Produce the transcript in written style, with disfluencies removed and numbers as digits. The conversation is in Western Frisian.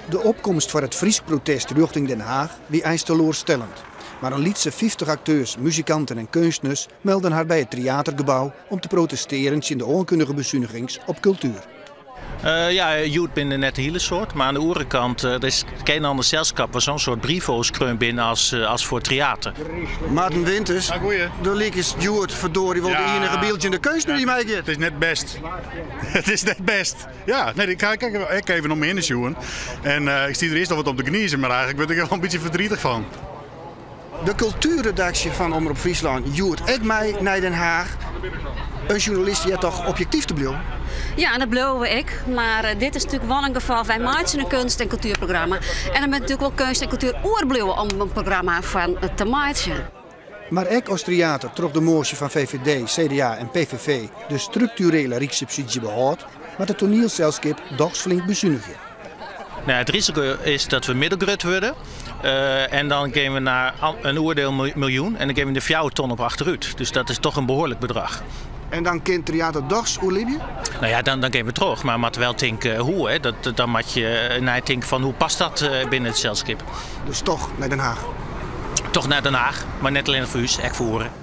De opkomst foar it Frysk protest rjochting Den Haag wie eins teloarstellend. Mar in lytse 50 akteurs, muzikanten en keunstners melden har by it Tryatergebou om te protestearjen tsjin de oankundige besunigings op kultuer. Ja, hjoed binne der net in hiele soad, mar oan de oare kant, der is gjin ander selskap wêr sa'n soad brieven oer skreaun binne as foar Tryater. Marten Winters, do likest hjoed ferdorie wol de ienige byldzjende keunstner dy't meigiet. It is net bêst. It is net bêst. Ja, nee, ik ha ek even om my hinne sjoen. En ik stie der earst noch wat om te gnizen, mar eigenlik wurd ik der wol in bytsje verdrietig fan. De kultuerredaksje fan Omrop Fryslân hjoed ek mei nei Den Haag. In sjoernalist heart toch objektyf te bliuwen? Ja, en dat bliuwe we ek. Mar dit is natuerlik wol in gefal. Wy meitsje in keunst- en kultuerprogramma. En der moat natuerlik wol keunst en kultuer oerbliuwe om in programma fan te meitsjen. Mar ek as Tryater troch de moasje fan VVD, CDA en PVV de strukturele rykssubsydzje behâldt, moat it toanielselskip dochs flink besunigje. Nou, it risiko is dat we middelgrut wurde en dan gean we nei in oardel miljoen en dan gean we der 4 ton op achterút. Dus dat is toch in behoarlik bedrach. En dan kin Tryater dochs oerlibje? Nou ja, dan gean we troch, mar moat wel tinke hoe. Hè? Dan moat je neitinke fan hoe past dat binnen it selskip. Dus toch nei Den Haag? Toch nei Den Haag, mar net allinnich foar ús, ek foar oaren.